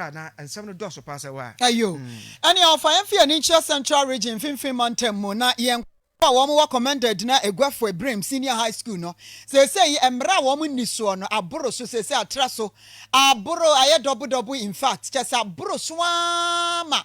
bra na nsɛm no dɔɔso paa sɛ waa. Ayo. Ɛnea ɔfa yɛn fi ani nkyerɛ Central Region mfimfini mantam mu na yɛn a wɔn wɔ Komenda Edina Eguafo Ebrem Senior High School no, seesei mmara a wɔn nni soɔ no aboro so, seesei atra so aboro, ayɛ double double, in fact, kyerɛ sɛ aboro so ara ma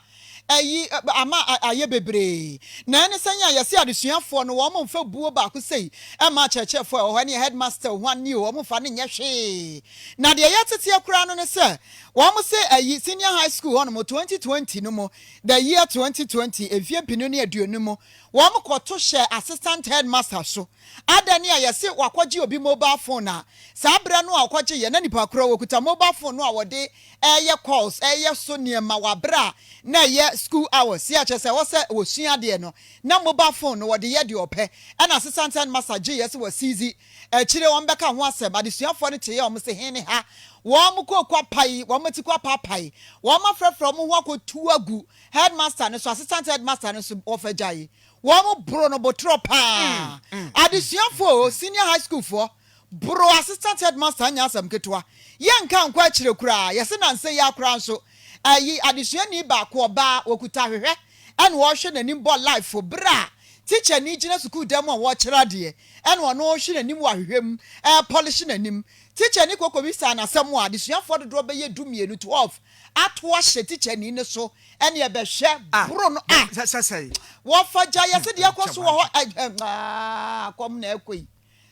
ayi ama ayɛ bebree. Na ɛne sɛn a yɛse adesuafoɔ no wɔn mfa buo baako sei mma akyerɛkyerɛfoɔ a ɛwɔ hɔ, ɛne headmaster hwan ni o, wɔn mfa no nyɛ hwee. Na deɛ yɛteteɛ koraa no ne sɛ wɔn se ayi Senior High School hɔnom 2020 no mu, the year 2020, mfeɛ 2020 mu, wɔkɔto hyɛɛ assistant headmaster so. Adɛn ne a yɛse wakɔgye obi mobile phone a, saa berɛ no a ɔkɔgyeeɛ na nipa korɔ ɔkuta mobile phone no a wɔde reyɛ calls, reyɛ so nneɛma wɔ aberɛ a na ɛyɛ school hours, yɛ a kyerɛ sɛ ɛwɔ sɛ wɔsua adeɛ no, na mobile phone no wɔde yɛ deɛ ɔpɛ. Ɛna assistant headmaster gyeeɛ sɛ wasiizi. Akyire wɔbɛka ho asɛm. Adesuafoɔ no teeɛ wɔn se he ne ha, wɔn kooko apae, wɔn atiko apaapae, wɔn afrɛfrɛ wɔn ho akɔtu agu Headmaster no so, assistant headmaster no so wɔfa gyae wɔn boro no botorɔ paa. Adesuafoɔ o, senior high school foɔ boro assistant headmaster nyɛ asɛm ketewa. Yɛnka nkɔ akyire koraa, yɛse nansa yi ara koraa nso ayi adesuani baako ɔbaa wɔkuta ahwehwɛ ɛna ɔrehwɛ n'anim bɔ life berɛ a tikyani gyina sukuu dan mu a wɔrekyerɛ adeɛ ɛna ɔno ɔrehwɛ n'anim wɔ ahwehwɛ mu ɛrepolish n'anim. Tikyani kɔ kɔbisaa no asɛm a adesuafoɔ dodoɔ bɛyɛ 12, 12 ato ahyɛ tikyani no so ɛne ɛbɛhwɛ Ah, boro no ah sɛ sɛ sɛe. Wɔfa gya yɛse deɛ ɛkɔ Kyɛ so wɔ hɔ w'adwene. ɛhɛm ah kɔm na ɛkɔ yi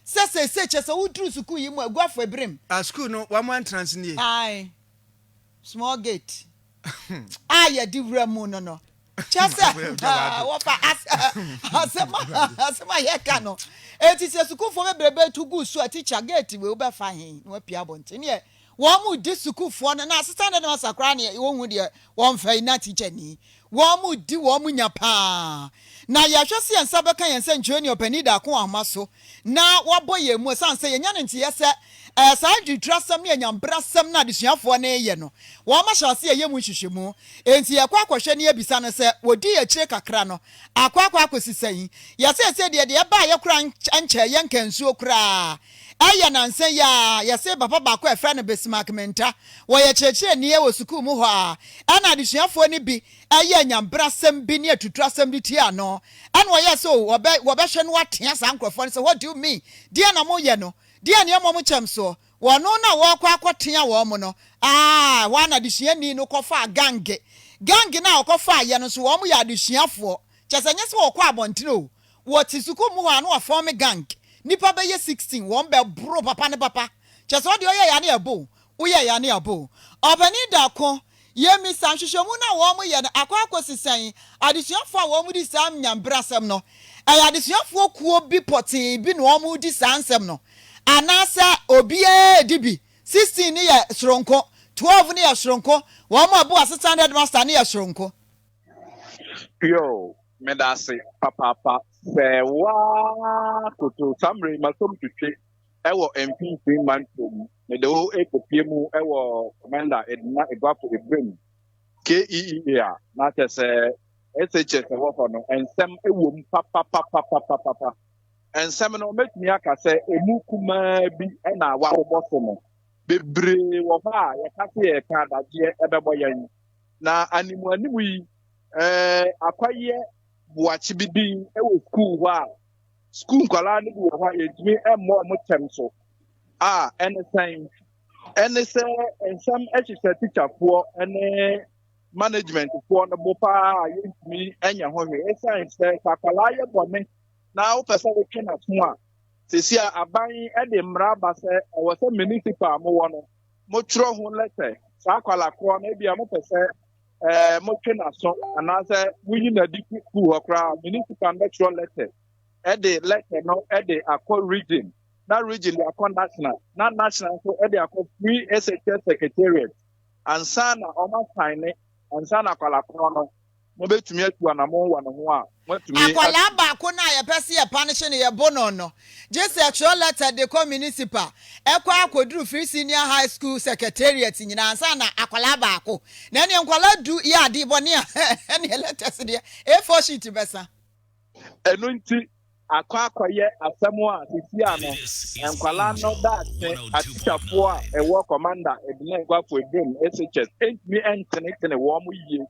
sɛ seesei kyɛ sɛ woduru sukuu yi mu a agu afɔ ebirim. Ah, sukuu no wɔn entrance nie. Ae small gate a yɛde wura mu no no kyɛ sɛ Kyɛ w'adwene. wɔfa as asɛm a asɛm a yɛka no eti sɛ sukuufoɔ bebrebe tu gu so a tikya gate wei wobɛfa he na wapue abɔnten neɛ Wɔn di sukuufoɔ no na assistant headmaster koraa neɛ wɔnhu deɛ wɔnfa yi na teacher ni. Wɔn di wɔn nya paa. Na yɛhwɛ sɛ yɛn nsa bɛka yɛn sɛnkyerɛni ɔpanin Daako ahoma so na wabɔ yɛn mu ɛsiane sɛ yɛnya no nteɛ sɛ ɛɛ saa adwiritirasɛm ne anyanbrasɛm no a adesuafoɔ no reyɛ no wɔn ahyɛ aseɛ yɛ mu nhwehwɛmu. Enti yɛkɔ akɔhwɛ na yɛbisa no sɛ wɔdii akyire kakra no akɔ akɔ akɔsi sɛn. Yɛseesei deɛ deɛ ɛbaeɛ koraa nkyɛɛ yɛnka nsuo koraa. Ɛyɛ nnansa yi ara, yɛsee papa baako a yɛfrɛ no Bismarck Mintah, wɔyɛ kyerɛkyerɛni wɔ sukuu mu hɔ ara, ɛna adesuafoɔ no bi yɛɛ anyabrasɛm bi ne atuturasɛm de tiaa no, ɛna ɔyɛɛ sɛ o, wɔbɛ, wɔbɛhwɛ no atea saa nkorɔfoɔ no sɛ, What do you mean? Deɛn na moyɛ no? Deɛn na ɛmmɔ mo kyɛm soɔ? Wɔno na wɔrekɔ akɔtea wɔn no, aa, ɛhɔ ara na adesuani no kɔfaa gange. Gange no a ɔkɔfaeɛ no nso, wɔn yɛ adesuafoɔ, kyerɛ sɛ ɛnyɛ sɛ wɔkɔ abɔntene o, Wɔte sukuu mu hɔ a na wɔafɔɔme gang, nnipa bɛyɛ 16, wɔn bɛ boro papa ne papa, kyerɛ sɛ wodeɛ ɔyɛ ya ne ɛbo wo, woyɛ ya ne abo wo. Ɔpanin Darko, yɛmmisa, nhwehwɛmu no a wɔn yɛ no akɔ akɔsi sɛn? Adesuafoɔ a wɔn di saa nyambrasɛm no, ɛyɛ adesuafoɔ kuo bi pɔtee bi na wɔn di saa nsɛm no, anaasɛ obiara redi bi? 16 no yɛ soronko, 12 no yɛ soronko, wɔn a ɛbo assistant headmaster no yɛ soronko. Yo, meda ase papaapa sɛ woakoto saa mmerɛ yi masom twetwe ɛwɔ mfimfini mantam mu. Mede wo ɛkɔpie mu ɛwɔ Commander Edna Eguafo Ebrem KEEA a na kyɛ sɛ SHS ɛwɔ hɔ no nsɛm ɛwɔ mu papapapapapapa. Nsɛm no mɛtumi aka sɛ ɛmu kumaa bi ɛna wabobɔ so no. Bebree wɔ hɔ a yɛka sɛ yɛka adagyeɛ ɛbɛbɔ yɛn. Na animuanimu yi, ɛɛ akwayɛ boakye bi din wɔ sukuu hɔ a sukuu nkwadaa no bi wɔ hɔ a yɛntumi mmɔ wɔn kyɛm so a ɛne sɛn ɛne sɛ nsɛm hyehyɛ tikyafoɔ ne managementfoɔ no bo paa a yɛntumi nyɛ ho hwee ɛsiane sɛ sɛ akwadaa yɛ bɔne na wopɛ sɛ wotwe n'aso a sisi a aban de mmara ba sɛ ɛwɔ sɛ municipal mowɔ no motwerɛ ho lɛtɛ saa akwadaa korɔ no ebia mopɛ sɛ ɛɛ motwe n'aso anaasɛ moyi n'adi fi sukuu hɔ koraa municipal no bɛtwerɛ lɛtɛ ɛde lɛtɛ no ɛde akɔ region na region de akɔ national na national nso ɛde akɔ free SHS secretariat ansa na wɔn asan ne ansa na akwadaa korɔ no mobɛtumi atu anamon wɔ ne ho a, moatumi atu. Akwadaa baako no a yɛpɛ sɛ yɛpanishe no, yɛbo no no, gye sɛ ɛtwerɛ lɛtɛ de kɔ municipal, ɛkɔ akɔduru Free Senior High School Secretariat nyinaa ansa na akwadaa baako. Na ɛneɛ nkwadaa du yɛ ade bɔne a, ɛneɛ lɛtɛs deɛ, A4 sheet bɛsa. Ɛno nti, Akɔ akɔyɛ asɛm a sisi ano nkwadaa no daakye atikyafoɔ a ɛwɔ Commander Edna Eguafo Ebrim SHS ntumi ntenetene wɔn yie.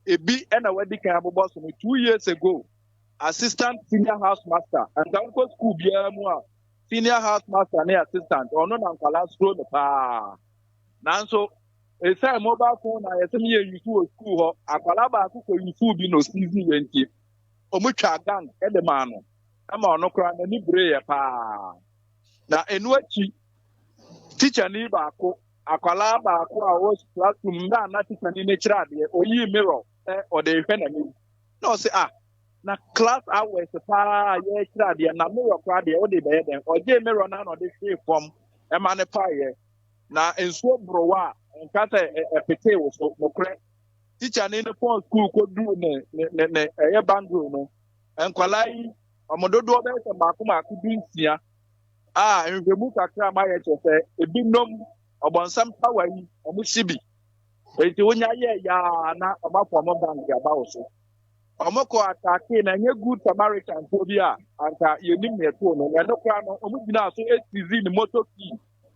Ebi na wadi kan abobɔ so no 2 years ago, assistant senior house master. Nka wokɔ school biara mu a, senior house master ne assistant, ɔno na nkwadaa suro no paa. Nanso ɛsiane mobile phone na yɛsɛ mi yɛ use wɔ school hɔ, akwadaa baako kɔ use bi na oseize yɛ, nti wɔn twa gang de maa no ama ɔno koraa n'ani bere yɛ paa. Na enu akyi, tikyani baako, akwadaa baako a ɔwɔ classroom mmerɛ a na tikyani no kyerɛ adeɛ, oyii mirror sɛ ɔde rehwɛ n'anim na ɔsɛ, "Ah, na class hours paa yɛrekyerɛ adeɛ na mirror koraa deɛ, ɔde bɛyɛ dɛn?" Ɔgye mirror na ɔde hwee fam ɛma ne paeɛ na nsuo borowa a nka sɛ ɛpetee wɔ so. Nokorɛ, tikyani no pɔn school kɔduru ne ɛyɛ bungalow no, nkwadaa yi ɔmo dodoɔ bɛyɛ sɛ mmaako mmaako 16 a nhwehwɛmu kakra a mayɛ kyerɛ sɛ ebinom ɔbɔnsam tawa yi ɔmo si bi, eti wonya yɛ yaa na ɔmo afɔ ɔmo gang aba wɔ so, ɔmo kɔ attack. Na ɛnyɛ Good Samaritan foɔ bi a anka yɛnim nea ɛtoo no. Na ɛno koraa no, ɔmo gyina so eseize ne moto key,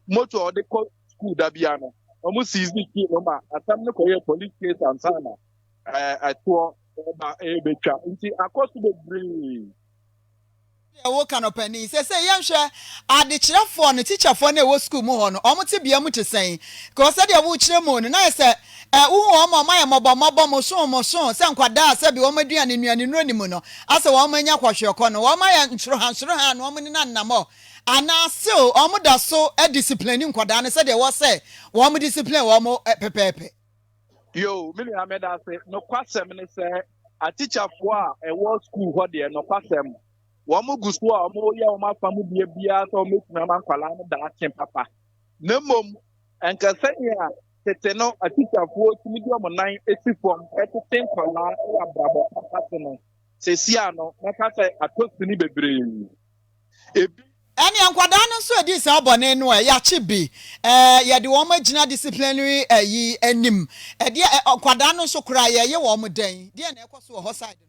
moto a ɔde kɔ school dabia no, ɔmo seize key no ma asɛm no kɔyɛ police case ansa na ɛtoɔ ɛba ɛbɛtwa. Nti akɔ so bebree. Ɛwɔ ka no panin sɛ yɛnhwɛ adekyerɛfoɔ no, tikyafoɔ no a ɛwɔ sukuu mu hɔ no, ɔmo te bea mu te sɛn? Kò sɛdeɛ wokyerɛ mu no, na yɛ sɛ wohu wɔn a ɔmo ayɛ mmɔbɔ mmɔbɔ, mo so mo so sɛ nkwadaa a sɛbi wɔn aduane nnuane nnuro ne mu no asɛ wɔn anya kɔhwɛkɔ no, wɔn ayɛ nsoroha nsoroha na wɔn nenam nam hɔ, anaa still wɔn da so discipline nkwadaa no sɛdeɛ ɛwɔ sɛ wɔn discipline wɔn pɛpɛɛpɛ? Yo, me nua, meda ase. Nokwasɛm ne sɛ atikyafoɔ a ɛwɔ school hɔ deɛ, nokwasɛm, wɔn gu so a wɔyɛ wɔn afa mu bie biara sɛ wɔbɛtumi ama nkwadaa no daakye papa. Na mmom nka sɛnea tete no atikyafoɔ tumi de wɔn nan esi fam ɛtete nkwadaa wɔ abrabɔ papa so no, sesia no mɛka sɛ atɔ sini bebree ebi. Ɛne nkwadaa no nso adi saa bɔne no a yɛakye bi, yɛde wɔn agyina disciplinary ɛyi anim. Ɛdeɛ nkwadaa no nso koraa yɛyɛ wɔn dɛn? Deɛ na ɛkɔ so wɔ hɔ side no?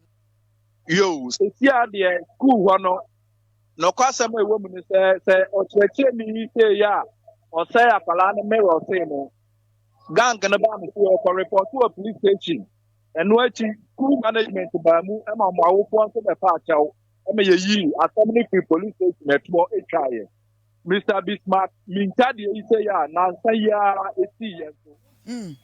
Yo, sesia deɛ, school hɔ no, nɔkwasɛm a ɛwɔ mu no sɛ ɔkyerɛkyerɛni yi sɛ yɛ a ɔsɛe akwadaa no mirror sei no, gang no baa no so, ɔkɔ report wɔ police station. Ɛno akyi, school management baa mu ma ɔmo awofoɔ nso bɛfa akyɛw ɛma yɛyii asɛm no firi police station, ɛtoɔ atwaeɛ. Mr Bismarck Mintadeɛ yi sɛ yɛ a nansa yi ara ɛsii yɛn so.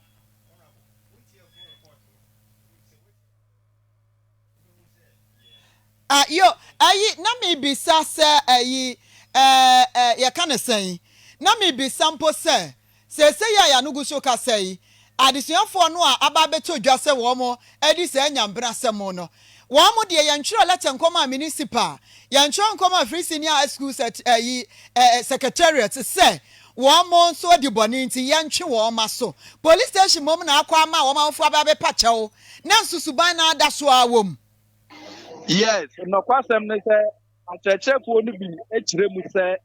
Ah, yo, ɛyi na mebisa sɛ ɛyi ɛɛ ɛ yɛka ne sɛn, na mebisa mpo sɛ seesei yi a yɛano gu so kasa yi, adesuafoɔ no a aba abɛtɔ dwa sɛ wɔn adi saa nyambena asɛm no, wɔn mo deɛ, yɛntwerɛ letter nkɔmɔ a municipal, yɛntwerɛ nkɔmɔ a free senior high school sɛ ɛyi secretariat sɛ wɔn mo nso adi bɔne nti yɛntwe wɔn ma so police station mom na akɔ ama wɔn awofoɔ aba abɛpa kyɛw na nsusuban na ada so a wɔm. Yes, nɔkwasɛm ne sɛ akyerɛkyerɛfoɔ no bi kyerɛ mu sɛ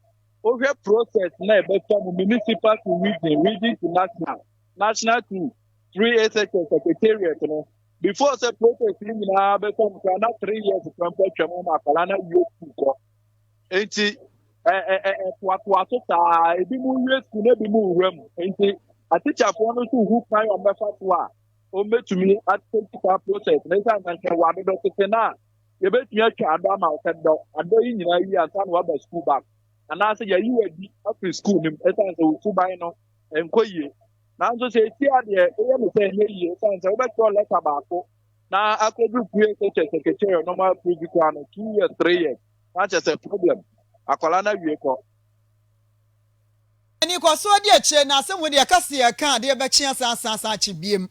wohwɛ process na ɛbɛfa mu, municipal to region, region to national, national to free SHS secretariat no, before sɛ process no nyinaa bɛfa mu koraa na 3 years kora mpo atwa mu ma akwadaa no awie school kɔ. Nti ɛtoatoa so saa, ebi mu wie school na ebi mu nwura mu. Nti atikyafoɔ no nso hu kwan a wɔbɛfa so a wɔbɛtumi atake saa process na ɛsɛ ankankan wɔ adodɔ tete no a yɛbɛtumi atwa adɔ ama wo sɛ dɔ adɔ yi nyinaa yi ansa na waba school back, anaasɛ yɛyi wadi afiri school no mu ɛsiane sɛ wo suban no nkɔ yie. Nanso sɛ esi adeɛ ɛyɛ no sɛ ɛnyɛ yie, ɛsiane sɛ wobɛtwerɛ letter baako na akɔdu free SHS secretariat no ma approve koraa no, 2 years, 3 years, na kyerɛ sɛ problem, akwadaa no awie kɔ. Ani kɔ so adi akyire na asɛm wo deɛ ka se yɛka adeɛ bɛkye asan asan asan akye biem.